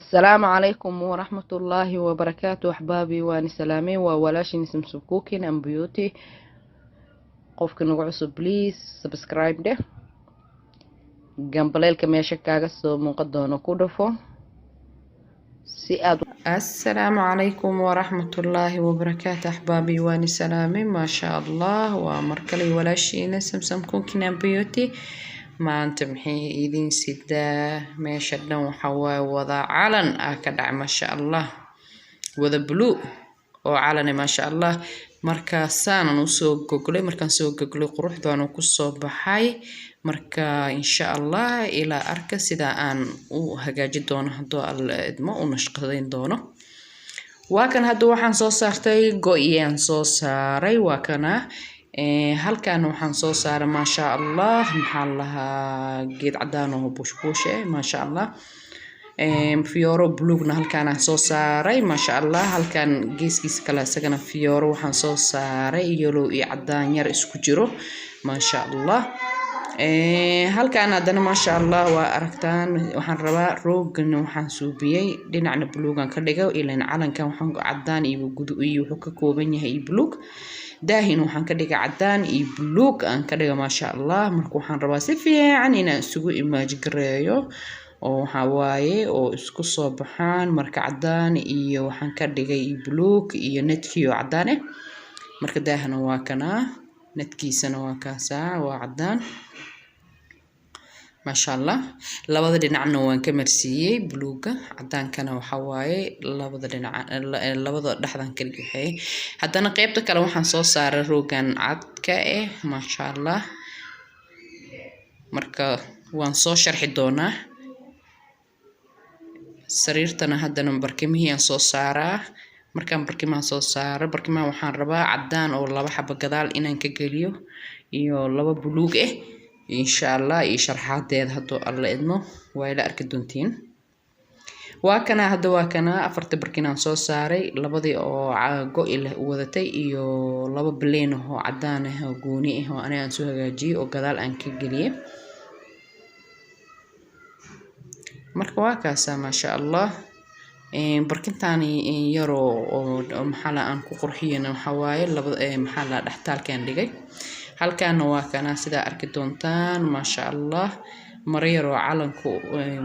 Asalaamu calaykum waraxmatullaahi wabarakaatu. Axbaabi, waani salaameen. Waa walaashin Samsum Cooking and Beauty. Qofka nagu cusub, please subscribe dheh, gambaleelka meesha kaaga soo muuqan doono ku dhafo si aad. Asalaamu calaykum waraxmatullaahi wabarakaatu. Axbaabi, waani salaamay. Maasha Allah, waa markale walaashiina Samsam Cooking and Beauty. Maanta maxay idin sidaa? Meesha dhan waxa waaye wada calan ah ka dhacay, maasha Allah, wada blue oo calane, maasha Allah. Marka saanan usoo goglay, markaan soo goglay quruxdaanu kusoo baxay. Marka insha Allah ilaa arka sida aan u hagaaji doono, hadduu Alla idmo, u nashqadayn doono. Waa kan, hadda waxaan soo saartay go-yaan soo saaray, waa kana. Halkan waxaan soo saaray, maasha Allah, maxaa lahaa, geed cadaan oo buushbuush eh, maasha Allah. Fiyooro buluugna halkaan aan soo saaray, maasha Allah. Halkan geeskiisa kale isagana fiyooro waxaan soo saaray yellow iyo cadaan yar isku jiro, maasha Allah. Halkan haddana, maasha Allah, waa aragtaan. Waxaan rabaa roogana waxaan suubiyey dhinacna buluugan ka dhigo, ilan calankan waxaan cadaan iyo gudu iyo wuxuu ka kooban yahay iyo buluug. Daahin waxaan ka dhigay cadaan iyo buluug aan ka dhiga, maasha Allah. Marka waxaan rabaa si fiican inaan isugu imaaj gareeyo oo waxaa waaye oo isku soo baxaan. Marka cadaan iyo waxaan ka dhigay buluug iyo netkii oo cadaan ah. Marka daahana waa kanaa, netkiisana waa kaasaa, waa cadaan, maasha Allah. Labada dhinacna waan ka marsiiyey buluuga, cadaankana waxaa waaye labada dhinac, labada dhexdan kala waxeeyey. Haddana qeybta kale waxaan soo saaray roogan cadka eh, maasha Allah. Marka waan soo sharxi doonaa. Sariirtana haddana barkimihii aan soo saaraa. Markaan barkimaha soo saaro, barkimaha waxaan rabaa cadaan oo laba xabo gadaal inaan ka geliyo iyo laba buluug ah, insha Allah. Iyo sharxaadeeda, hadduu Alla idmo, waa ila arki doontiin. Waa kana hadda, waa kana afarta barkin aan soo saaray, labadii oo go-i leh wadatay iyo laba plain ah oo cadaan ah oo gooni ah oo aniga aan soo hagaajiyey oo gadaal aan ka geliyey. Marka waa kaasaa, maasha Allah. Barkintaani yaroo oo maxaa la aan ku qurxiyana waxaa waaye laba, maxaa la, dhextaalkaan dhigay. Halkaana waa kana, sidaa arki doontaan, maasha Allah. Maro yar oo calanku,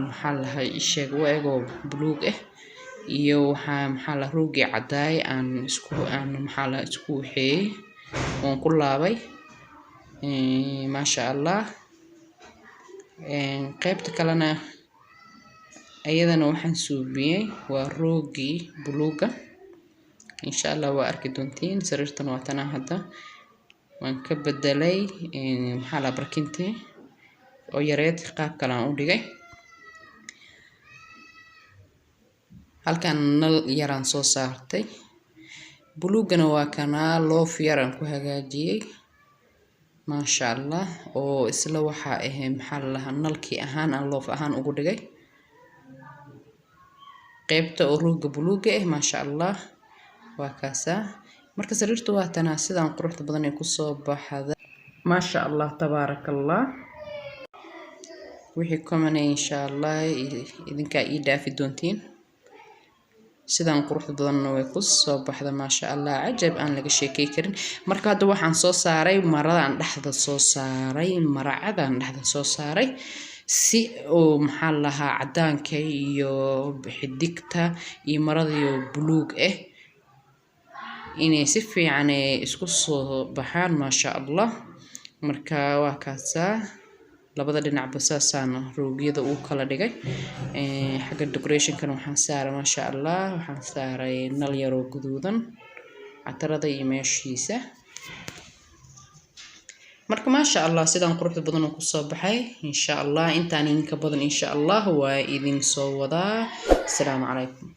maxaa lahay, isheeg u eg oo buluug ah iyo waxaa, maxaa la, roogii cadaay aan isku aan, maxaa la, isku waxeeyey oon ku laabay, maasha Allah. Qaybta kalena ayadana waxaan suubiyey waa roogii buluuga, insha Allah waa arki doontiin. Sariirtan waa tanaa, hadda waan ka bedelay, maxaa la, barkintii oo yareed qaab kale aan u dhigay. Halkan nal yaraan soo saartay, buluugana waa kanaa, loof yaraan ku hagaajiyey, maasha Allah, oo isla waxaa ahay, maxaa la lahaa, nalkii ahaan aan loof ahaan ugu dhigay qaybta oo rooga buluuga ah, maasha Allah. Waa kaasaa. Marka sariirta waa tanaa, sidaan quruxda badan ay kusoo baxda, maasha Allah, tabaaraka Allah. Wixii comment, insha Allah, idinkaa ii dhaafi doontiin. Sidaan quruxda badanna way kusoo baxda, maasha Allah, cajab aan laga sheekey karin. Marka hadda waxaan soo saaray maradaan dhexda soo saaray, maracadaan dhexda soo saaray si uu, maxaa lahaa, cadaanka iyo xidigta iyo maradiyo buluug ah inay si fiican isku soo baxaan, maasha Allah. Marka waa kaasaa, labada dhinacba saasaan roogyada uu kala dhigay. Xagga decorationkana waxaan saaray, maasha Allah, waxaan saaray nal yaroo guduudan, catarada iyo meeshiisa. Marka maasha Allah, sidaan quruxda badan oo kusoo baxay, insha Allah. Intaan idinka badan, insha Allah, waa idin soo wadaa. Asalaamu calaykum.